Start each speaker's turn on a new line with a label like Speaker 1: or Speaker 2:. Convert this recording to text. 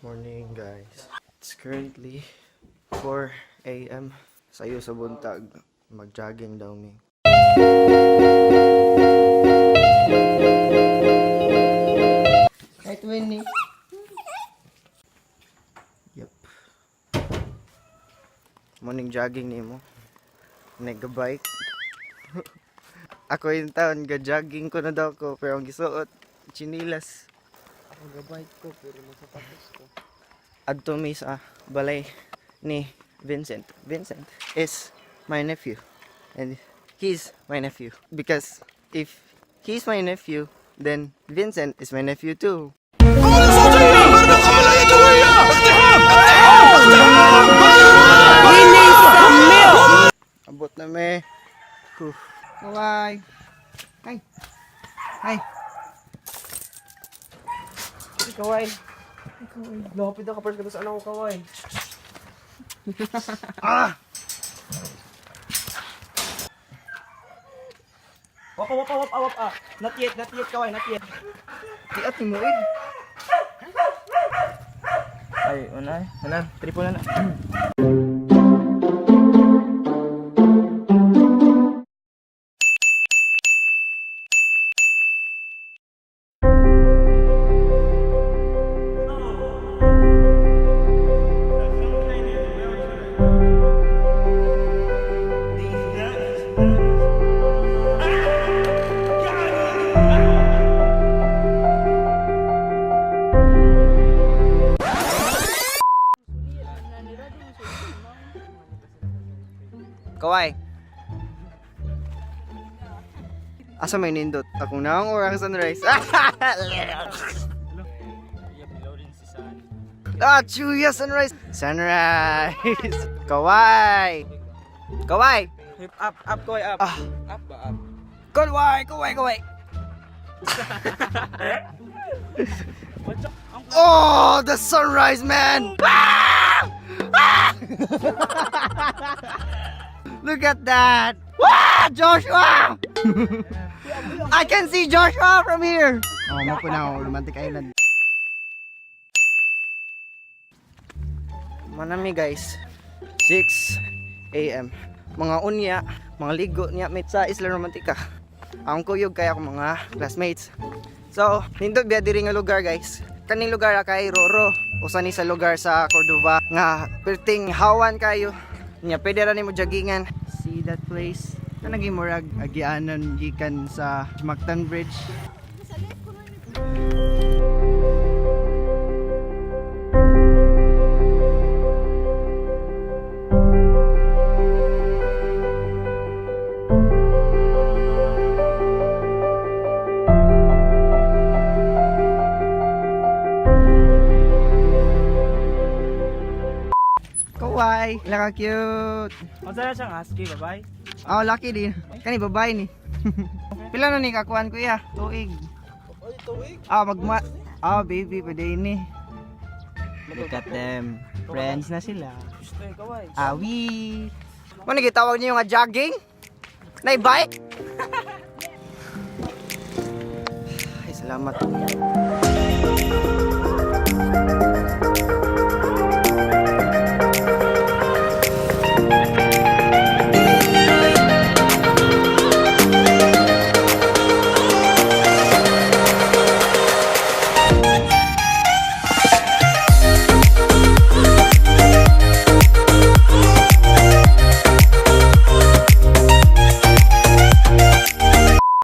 Speaker 1: Morning, guys. It's currently 4 a.m. Sayo sa buntag. Mag-jogging daw mi. Kahit Winnie. Yep. Morning jogging ni mo. Nag-bike. Ako yung taon, ga-jogging ko na daw ko. Pero ang gisuot, chinilas.
Speaker 2: Ako gabike ko pero masapatos ko.
Speaker 1: Adto mi sa balay ni Vincent. Vincent is my nephew. And he's my nephew. Because if he's my nephew, then Vincent is my nephew too. Abot na me. Whew. Bye. Hi. Hi.
Speaker 2: Kaway. Lapit na kapag sa anak ko, kaway.
Speaker 1: Ah!
Speaker 2: Wapa, wapa, wapa, wapa. Not yet, not yet, kaway, not yet.
Speaker 1: Tiat ni mo eh.
Speaker 2: Ay, una, una, triple na na.
Speaker 1: Kaway. Asa may nindot? Akong naong or ang sunrise? Ah, chuya sunrise! Sunrise! Kaway! Kaway!
Speaker 2: Hip up, up, kaway, up.
Speaker 1: Ah,
Speaker 2: Up ba, up?
Speaker 1: kaway, kaway, kaway! Oh, the sunrise, man! Ah! Ah! Look at that! Ah, Joshua! I can see Joshua from here! Oh, mo na ako, Romantic Island. Manami guys, 6 a.m. Mga unya, mga ligo niya mate sa Isla Romantica. Ang kuyog kaya akong mga classmates. So, nindot biya diri nga lugar guys. Kaning lugar ah, kay Roro. Usa ni sa lugar sa Cordova nga perting hawan kayo. Nya pwede ra nimo joggingan. See that place? Kanang murag agianon gikan sa Mactan Bridge. Kawai, laka cute.
Speaker 2: Unsa na siyang husky, babay?
Speaker 1: Oh, lucky din. Kani babae ni. Pila na ni kakuan kuya? Tuig.
Speaker 2: Oy, tuig.
Speaker 1: Ah, magma. Ah, baby, pwede ini. Look at them. Friends na sila.
Speaker 2: Gusto eh, kaway.
Speaker 1: Awi. Mo ni gitawag niyo nga jogging? Nay bike? Ay, salamat.